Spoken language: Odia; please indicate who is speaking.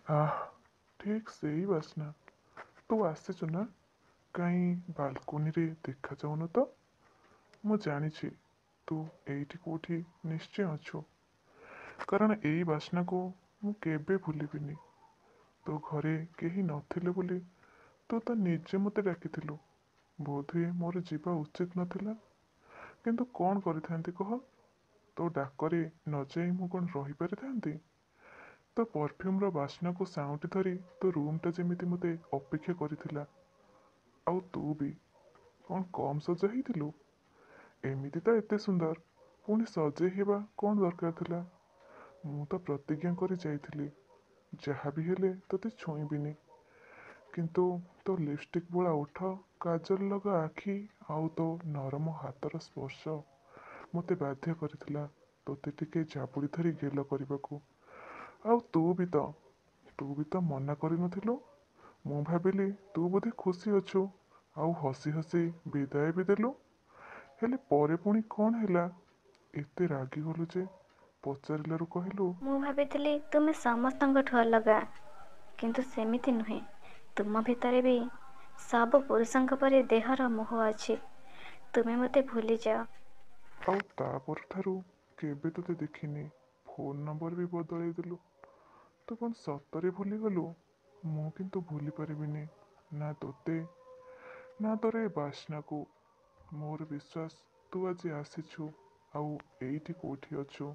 Speaker 1: ଆଃ, ଠିକ୍ ସେଇ ବାସ୍ନା। ତୁ ଆସିଛୁ ନା? କାଇଁ ବାଲକୋନିରେ ଦେଖାଯାଉନୁ ତ? ମୁଁ ଜାଣିଛି ତୁ ଏଇଠି କେଉଁଠି ନିଶ୍ଚୟ ଅଛୁ, କାରଣ ଏଇ ବାସ୍ନାକୁ ମୁଁ କେବେ ଭୁଲିବିନି। ତୋ ଘରେ କେହି ନଥିଲେ ବୋଲି ତୁ ତ ନିଜେ ମୋତେ ଡାକିଥିଲୁ। ବୋଧହୁଏ ମୋର ଯିବା ଉଚିତ ନଥିଲା, କିନ୍ତୁ କ'ଣ କରିଥାନ୍ତି କହ? ତୋ ଡାକରେ ନଯାଇ ମୁଁ କ'ଣ ରହିପାରିଥାନ୍ତି? ତୋ ପରଫ୍ୟୁମ୍ର ବାସ୍ନାକୁ ସାଉଁଟି ଧରି ତୋ ରୁମ୍ଟା ଯେମିତି ମୋତେ ଅପେକ୍ଷା କରିଥିଲା। ଆଉ ତୁ ବି କ'ଣ କମ୍ ସଜ ହେଇଥିଲୁ? ଏମିତି ତ ଏତେ ସୁନ୍ଦର, ପୁଣି ସଜେଇ ହେବା କ'ଣ ଦରକାର ଥିଲା? ମୁଁ ତ ପ୍ରତିଜ୍ଞା କରି ଯାଇଥିଲି ଯାହା ବି ହେଲେ ତୋତେ ଛୁଇଁବିନି, କିନ୍ତୁ ତୋ ଲିପଷ୍ଟିକ୍ ବୋଳା ଓଠ, କାଜଲ ଲଗା ଆଖି ଆଉ ତୋ ନରମ ହାତର ସ୍ପର୍ଶ ମୋତେ ବାଧ୍ୟ କରିଥିଲା ତୋତେ ଟିକେ ଜାବୁଡ଼ି ଧରି ଗେଲ କରିବାକୁ। ଆଉ ତୁ ବି ତ, ତୁ ବି ତ ମନା କରିନଥିଲୁ। ମୁଁ ଭାବିଲି ତୁ ବୋଧେ ଖୁସି ଅଛୁ, ଆଉ ହସି ହସି ବିଦାୟ ବି ଦେଲୁ। ହେଲେ ପରେ ପୁଣି କ'ଣ ହେଲା? ଏତେ ରାଗିଗଲୁ ଯେ ପଚାରିଲାରୁ କହିଲୁ,
Speaker 2: ମୁଁ ଭାବିଥିଲି ତୁମେ ସମସ୍ତଙ୍କଠୁ ଅଲଗା, କିନ୍ତୁ ସେମିତି ନୁହେଁ। ତୁମ ଭିତରେ ବି ସବୁ ପୁରୁଷଙ୍କ ପରି ଦେହର ମୋହ ଅଛି। ତୁମେ ମୋତେ ଭୁଲିଯାଅ।
Speaker 1: ଆଉ ତା ପରଠାରୁ କେବେ ତୋତେ ଦେଖିନି। ଫୋନ୍ ନମ୍ବର ବି ବଦଳେଇ ଦେଲୁ। ତୁ କ'ଣ ସତରେ ଭୁଲିଗଲୁ? ମୁଁ କିନ୍ତୁ ଭୁଲି ପାରିବିନି, ନା ତୋତେ ନା ତୋର ଏ ବାସ୍ନାକୁ। ମୋର ବିଶ୍ୱାସ ତୁ ଆଜି ଆସିଛୁ ଆଉ ଏଇଠି କେଉଁଠି ଅଛୁ।